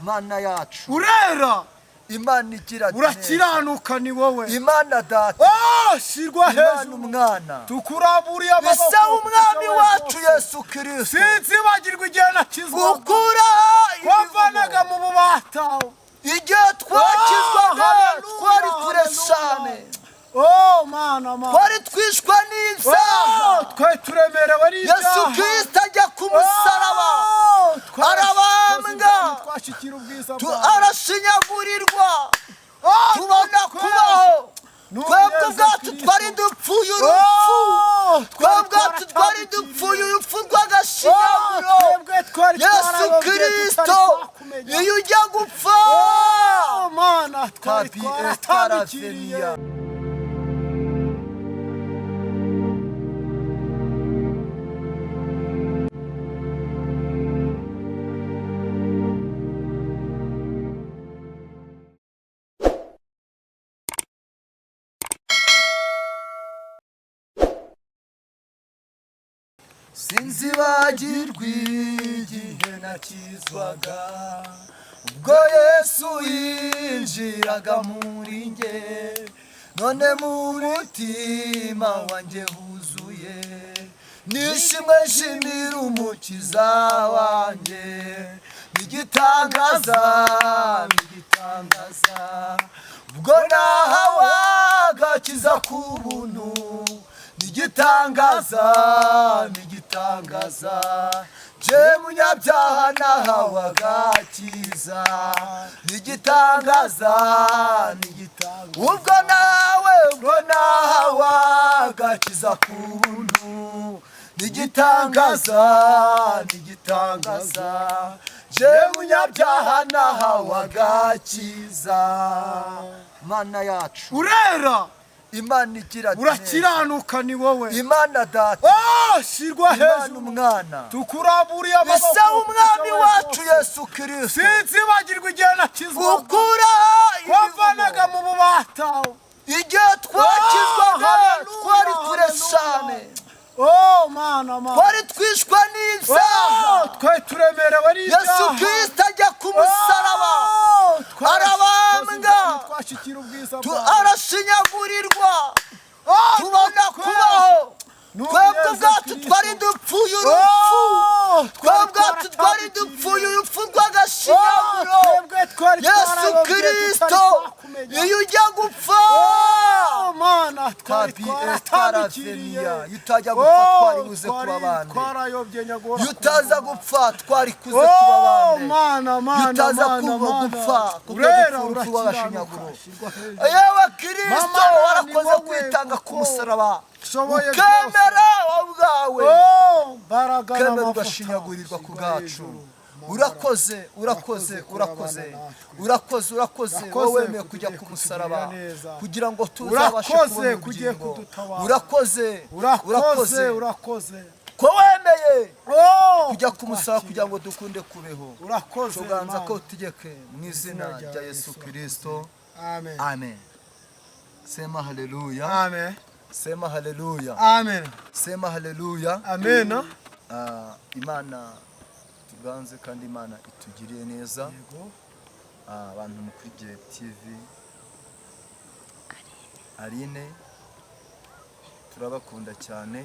Mana yacu. Urera. Imana igira neza. Urakiranuka ni wowe. Imana Data. Oh, shirwa Imana hejuru. Umwana. Tukuramburiye amaboko. Ise w'Umwami Ushoboye wacu byose. Yesu Kirisito. Sinzibagirwa igihe nakizwaga. Ukura Wamvanaga mu bubata. Igihe twakizwaga, Hallelujah, twari kure hallelujah. cyane. Oh, Mana, Mana. Twari twishwe n'ibyaha. Oh, twari turemerewe n'ibyaha. Yesu Kirisito ajya ku musaraba. Oh, Arabambwa. twashyikira ubwiza bwawe. Arashinyagurirwa. Oh, Tubona kubaho. Twebwe ubwacu twari dupfuye urupfu. Oh, Twebwe ubwacu twari dupfuye urupfu rw'agashinyaguro. Twebwe twari Yesu twarayobye, tutari Kirisito, twakumenya. iyo ujya gupfa. Oh, Mana, twari Kabi twaratandukiriye. estaravenia. Sinzibagirwa igihe nakizwaga, ubwo Yesu yinjiraga muri nge, none mu mutima wanjye huzuye nishimwe, nshimira Umukiza wanjye. N'igitangaza, n'igitangaza, ubwo nahawe agakiza ku buntu. N'igitangaza, n'igitangaza, je munyabyaha nahawe agakiza. N'igitangaza, n'igitangaza, ubwo nawe, ubwo nahawe agakiza ku buntu. N'igitangaza, n'igitangaza, je munyabyaha nahawe agakiza. Mana yacu. Urera. Imana igira neza. Urakiranuka ni wowe. Imana Data. Oh, shirwa Imana hejuru. Umwana. Tukuramburiye amaboko. Ise w'Umwami Ushoboye wacu byose. Yesu Kirisito. Sinzibagirwa igihe nakizwaga. Ukura Wamvanaga mu bubata. Igihe twakizwaga, Hallelujah, twari kure hallelujah. cyane. Oh, Mana, Mana. Twari twishwe n'ibyaha. Oh, twari turemerewe n'ibyaha. Yesu Kirisito ajya ku musaraba. Oh, Arabambwa. twashyikira ubwiza bwawe. Arashinyagurirwa. Oh, Tubona kubaho. Twebwe ubwacu twari dupfuye urupfu. Oh, Twebwe ubwacu twari dupfuye urupfu rw'agashinyaguro. Twebwe twari Yesu twarayobye, tutari Kirisito, twakumenya. iyo ujya gupfa. Oh, Mana, twari Kabi twaratandukiriye. estaravenia. Iyo utajya gupfa, Oh, twari buze kuba twari bande? twarayobye, nyagora. Iyo utaza gupfa, twari kuze kuba Oh, bande? Mana, Iyo Mana, utaza Mana, kuba Mana. gupfa, kuko Urera, dupfa urupfu urakiranuka, rw'agashinyaguro. shyirwa hejuru. Yewe Kirisito, Mama, warakoze ni wowe kwitanga ku kuko musaraba, ushoboye ukemera wowe ubwawe, Oh, mbaraga ukemera n'amavuta, ugashinyagurirwa ku shyirwa bwacu. hejuru. Mama, Urakoze, urakoze, urakoze urakoze, kubana natwe. urakoze, urakoze. Urakoze Wowe wemeye kujya kugiye ku musaraba kutugirira neza. kugira ngo tuzabashe Urakoze kubona kugiye ubugingo. kudutabara. Urakoze, Urakoze, urakoze urakoze. ko wemeye Oh, kujya ku musaraba kutwakira. kugira ngo dukunde kubeho. Urakoze, Tuganza Mana. ko utegeke mu izina rya Yesu Kirisito. Amen. Amen. Sema haleluya. Amen. Sema haleluya. Amen. Sema haleluya. Amen. Ah, Imana tuganze kandi Imana itugiriye neza. Yego. Ah, abantu mukurikiye TV Aline, turabakunda cyane.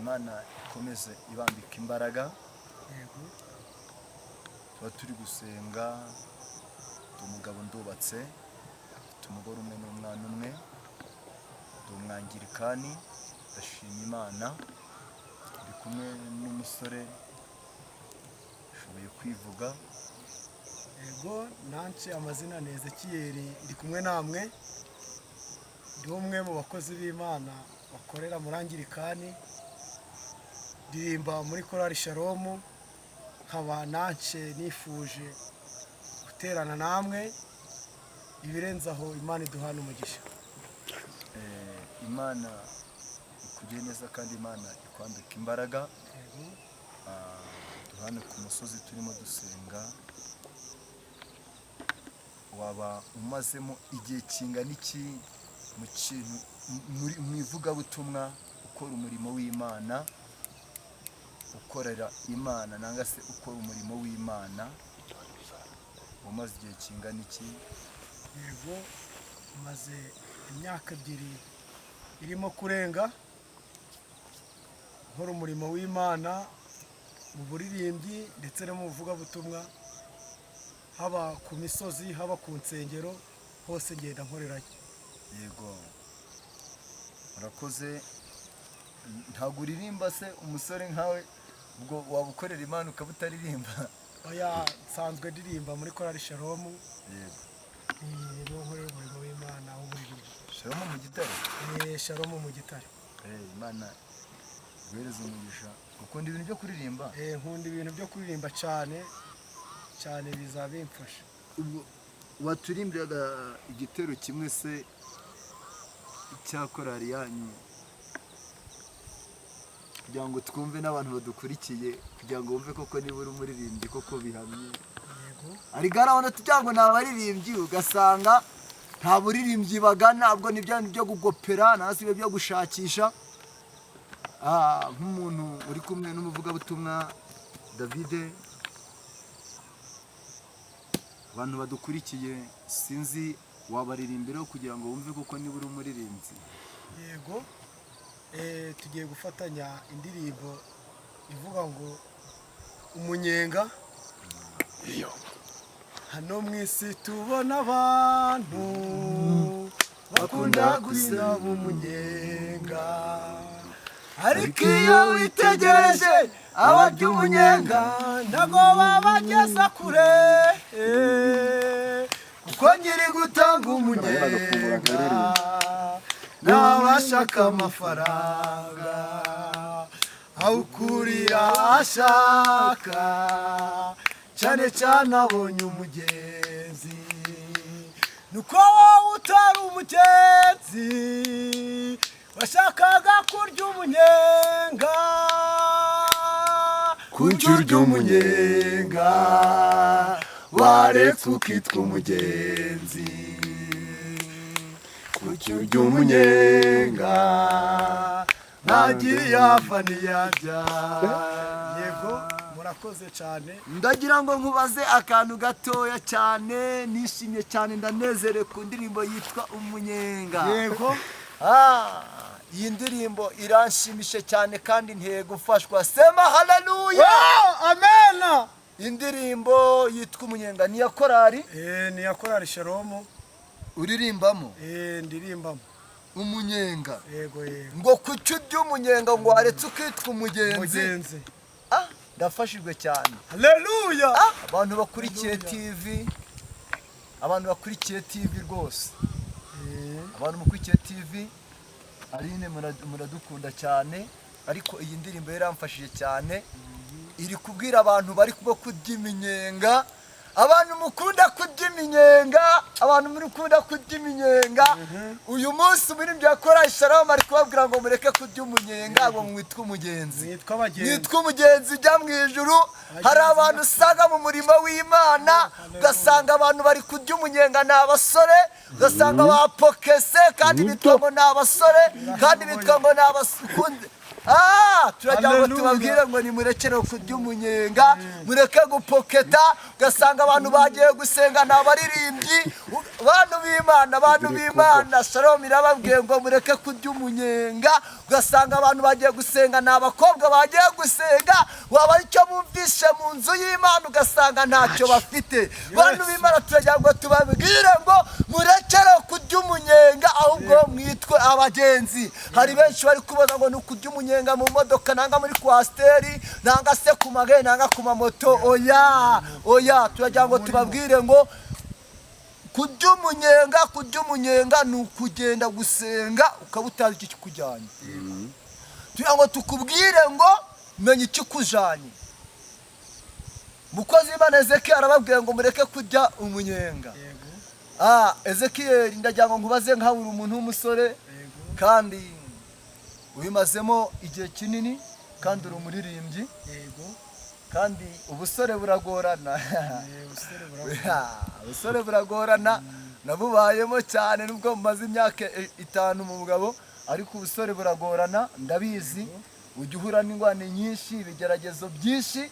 Imana ikomeze ibambika imbaraga. Yego. Tuba turi gusenga. Ndi umugabo, ndubatse, mfite umugore umwe n'umwana umwe. Ndi Umwangirikani, ndashima Imana. Ndi kumwe n'umusore ushoboye kwivuga. Yego, nance amazina ni Ezekiyeli, ndi kumwe namwe. Ndi umwe mu bakozi b'Imana bakorera muri Angirikani, ndirimba muri korali Shalomu, nkaba nance nifuje guterana namwe. Ibirenze aho, Imana iduhana umugisha. Imana ikugire neza kandi Imana ikwambika imbaraga. Yego. Ah, duhane ku musozi turimo dusenga. Waba umazemo igihe kingana iki mu kintu mu ivugabutumwa, ukora umurimo w'Imana, ukorera Imana, nangwa se ukora umurimo w'Imana? Umaze igihe kingana iki? Yego, maze imyaka 2 irimo kurenga nkora umurimo w'Imana mu buririmbyi ndetse no mu buvugabutumwa, haba ku misozi, haba ku nsengero, hose ngenda nkorerayo. Yego, murakoze. Ntabwo uririmba se? Umusore nkawe ubwo waba ukorera Imana ukaba utaririmba? Oya, nsanzwe ndirimba muri korali Shalomu. Yego. Niho nkorera umurimo w'Imana w'uburirimbyi. Shalomu mu Gitare? Shalomu mu Gitare. Imana guhereza umugisha. Ukunda ibintu byo kuririmba? Nkunda ibintu byo kuririmba cyane cyane, bizaba bimfasha. Ubwo waturimbiraga igitero kimwe se cya korali yanyu, kugira ngo twumve n'abantu badukurikiye, kugira ngo bumve koko niba uri umuririmbyi koko bihamye? Yego. Ariko hariya tugira ngo ni abaririmbyi, ugasanga nta buririmbyi bagana, ubwo ni bya bindi byo gugopera, nta byo gushakisha. Nk'umuntu uri kumwe n'umuvugabutumwa Davide, abantu badukurikiye sinzi wabaririmbiraho kugira ngo bumve koko niba uri umuririmbyi. Yego, tugiye gufatanya indirimbo ivuga ngo umunyenga. Hano mu isi tubona abantu bakunda gusaba umunyenga, ariko iyo witegereje abarya umunyenga ntago babageza kure, kuko nyiri gutanga umunyenga n'abashaka amafaranga, awukurira ashaka cyane cyane abonye umugenzi. Nuko wowe utari umugenzi washakaga kurya umunyenga, kurya urya umunyenga waretse ukitwa umugenzi, kurya urya umunyenga ntagira iyava n'iyajya. Yego, murakoze cyane. Ndagira ngo nkubaze akantu gatoya cyane. Nishimye cyane, ndanezerewe ku ndirimbo yitwa Umunyenga. Yego. Iyi ndirimbo iranshimishe cyane kandi nteye gufashwa. Sema haleluya! Amena. Indirimbo yitwa Umunyenga ni iya korali? Ni iya korali Shalomu. Uririmbamo? Ndirimbamo. Umunyenga. Yego, yego. Ngo kuki urya umunyenga ngo waretse ukitwa umugenzi? Umugenzi. Ndafashijwe cyane. Haleluya. Abantu bakurikiye TV, abantu bakurikiye TV rwose, abantu mukurikiye TV Aline, muradukunda cyane, ariko iyi ndirimbo yaramfashije cyane. Iri kubwira abantu bari kuba kurya iminyenga, abantu mukunda kurya iminyenga, abantu mukunda kurya iminyenga. Uyu munsi umuririmbyi wa korali Shalom ari kubabwira ngo mureke kurya umunyenga, ngo mwitwe umugenzi. Mwitwa abagenzi. Mwitwa umugenzi ujya mu ijuru. Hari abantu usanga mu murimo w'Imana, ugasanga abantu bari kurya umunyenga ni abasore, ugasanga bapokese kandi bitwa ngo ni abasore, kandi bitwa ngo ni abasukundi. Turagira ngo tubabwire ngo nimurekere kurya umunyenga, mureke gupoketa. Ugasanga abantu bagiye gusenga ni abaririmbyi. Bantu b'Imana, bantu b'Imana, Shalom irababwiye ngo mureke kurya umunyenga. Ugasanga abantu bagiye gusenga ni abakobwa bagiye gusenga, waba icyo bumvishe mu nzu y'Imana ugasanga ntacyo bafite. Bantu b'Imana, turagira ngo tubabwire ngo murekere kurya umunyenga, ahubwo mwitwe abagenzi. Hari benshi bari kubaza ngo ni ukurya umunyenga mu modoka, nanga muri kwasiteri, nanga se ku magare, nanga ku mamoto. Oya, oya, turagira ngo tubabwire ngo kurya umunyenga, kurya umunyenga ni ukugenda gusenga ukaba utazi icyo kikujyanye. Tugira ngo tukubwire ngo menya ikikujyanye. Mukozi w'Imana Ezekiel arababwira ngo mureke kurya umunyenga. Ezekiel, ndagira ngo nkubaze nka uri umuntu w'umusore kandi ubimazemo igihe kinini, kandi uri umuririmbyi. Kandi ubusore buragorana. Ubusore buragorana, nabubayemo cyane nubwo mumaze imyaka 5 mu mugabo, ariko ubusore buragorana ndabizi. Ujya uhura n'ingwane nyinshi, ibigeragezo byinshi,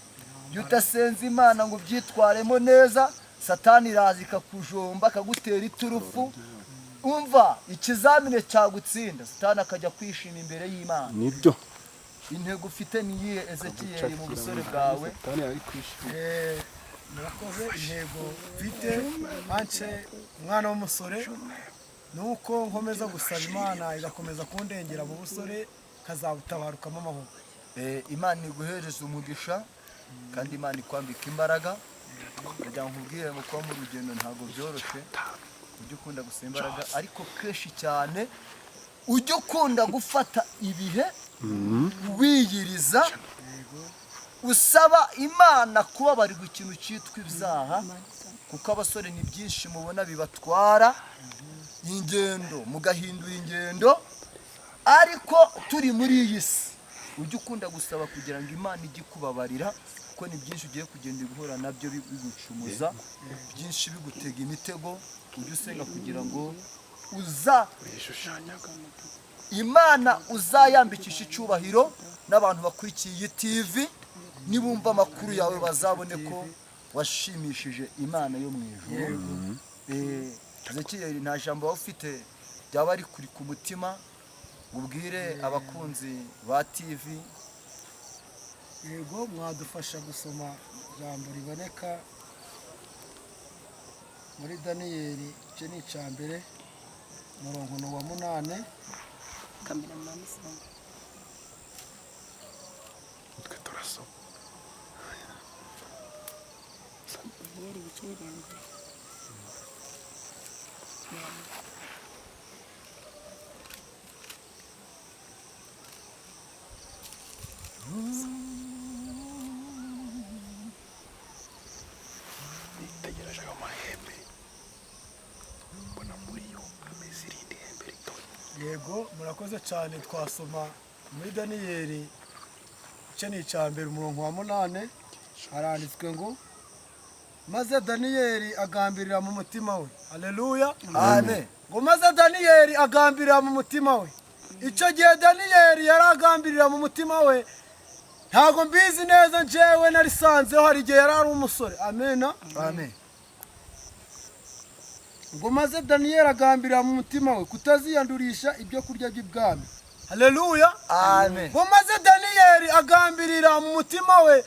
iyo udasenze Imana ngo ubyitwaremo neza Satani iraza ikakujomba, akagutera iturufu. Umva, ikizamini cyagutsinda, Satani akajya kwishima imbere y'Imana. Nibyo. Intego ufite ni iyihe, Ezekiyeli, mu busore bwawe? Satani yari kwishima. Murakoze. Intego mfite ance umwana w'umusore ni uko nkomeza gusaba Imana igakomeza kundengera mu busore, nkazabutabarukamo amahoro. Imana iguhereza umugisha kandi Imana ikwambika imbaraga. Kugira ngo nkubwire ngo kuba mu rugendo ntabwo byoroshye, ujye ukunda gusa imbaraga, ariko kenshi cyane ujye ukunda gufata ibihe wiyiriza, usaba Imana kubabarirwa ikintu cyitwa ibyaha, kuko abasore ni byinshi mubona bibatwara ingendo, mugahindura ingendo. Ariko turi muri iyi si, ujye ukunda gusaba kugira ngo Imana ijye ikubabarira, kuko ni byinshi ugiye kugenda guhura nabyo bigucumuza, byinshi bigutega imitego. Ujye usenga kugira ngo uza Imana uzayambikisha icyubahiro, n'abantu bakurikiye iyi TV nibumva amakuru yawe bazabone ko washimishije Imana yo mu ijuru. Ezekiyeli, nta jambo waba ufite ryaba rikuri ku mutima ubwire abakunzi ba TV? Yego, mwadufasha gusoma ijambo riboneka muri Daniyeli, igice ni icya mbere, umurongo ni uwa 8. Kameramani soma. Twe turasoma. Daniyeli ibice 7. Nitegereje ayo mahembe, mbona muri yo hameze irindi hembe rito. Yego, murakoze cyane. Twasoma muri Daniyeli, igice ni icya mbere, umurongo wa 8, haranditswe ngo: "Maze Daniyeli agambirira mu mutima we." Haleluya! Amen. Ngo maze Daniyeli agambirira mu mutima we. Icyo gihe Daniyeli yari agambirira mu mutima we, ntabwo mbizi neza, njyewe narisanzeho hari igihe yari ari umusore. Amena. Amen. Ngo maze Daniyeli agambirira mu mutima we kutaziyandurisha ibyo kurya by'ibwami. Haleluya! Amen. Ngo maze Daniyeli agambirira mu mutima we,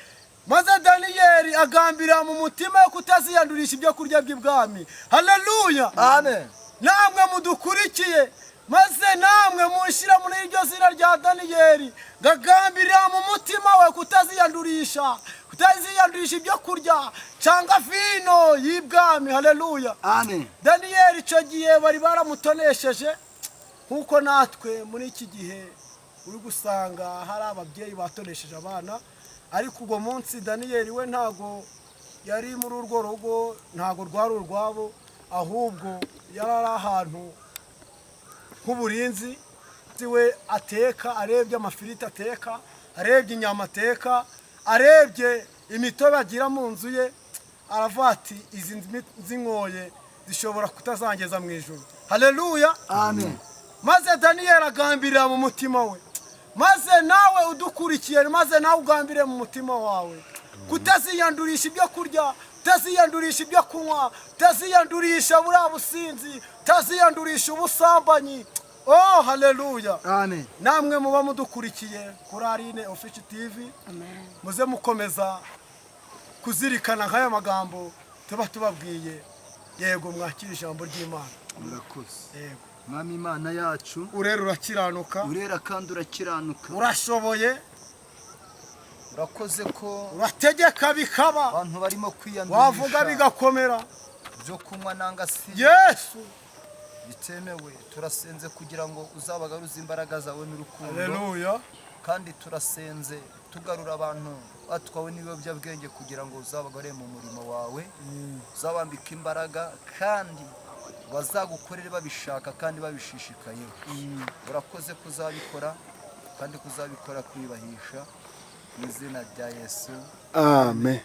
maze Daniyeli agambirira mu mutima we kutaziyandurisha ibyo kurya by'ibwami. Haleluya! Amen. Namwe mudukurikiye, maze namwe munshyira muri iryo zina rya Daniyeli, ngagambirira mu mutima we kutaziyandurisha ibyo kurya cyangwa vino y'ibwami. Haleluya! Amen. Daniyeli icyo gihe bari baramutonesheje, nk'uko natwe muri iki gihe uri gusanga hari ababyeyi batonesheje abana. Ariko ubwo munsi Daniyeli we ntago yari muri urwo rugo, ntago rwari urwabo, ahubwo yari ari ahantu nk'uburinzi. We ateka, arebye amafiriti ateka, arebye inyama ateka, arebye imitobe agira mu nzu ye, aravuga ati: "Izi zinkoye zishobora kutazangeza mu ijuru." Haleluya! Amen. Maze Daniyeli agambirira mu mutima we. Maze nawe udukurikiye, maze nawe ugambire mu mutima wawe kutaziyandurisha ibyo kurya, kutaziyandurisha ibyo kunywa, kutaziyandurisha buriya businzi, kutaziyandurisha ubusambanyi. Oh, haleluya! Amen. Namwe muba mudukurikiye kuri Aline Official TV, Amen. muze mukomeza kuzirikana nk'aya magambo tuba tubabwiye. Yego, mwakira ijambo ry'Imana. Murakoze. Yego. Mwami Imana yacu, urera urakiranuka, urera kandi urakiranuka, urashoboye, urakoze ko urategeka bikaba, abantu barimo wavuga kwiyandurisha bigakomera. byo kunywa nanga si Yesu. bitemewe. Turasenze kugira ngo uzabagaruze imbaraga zawe n'urukundo. Haleluya. Kandi turasenze tugarura abantu batwawe n'ibiyobyabwenge kugira ngo uzabagore mu murimo wawe, uzabambika imbaraga kandi bazagukorere babishaka kandi babishishikayeho. Urakoze kuzabikora kandi kuzabikora kwibahisha, mu izina rya Yesu. Amen.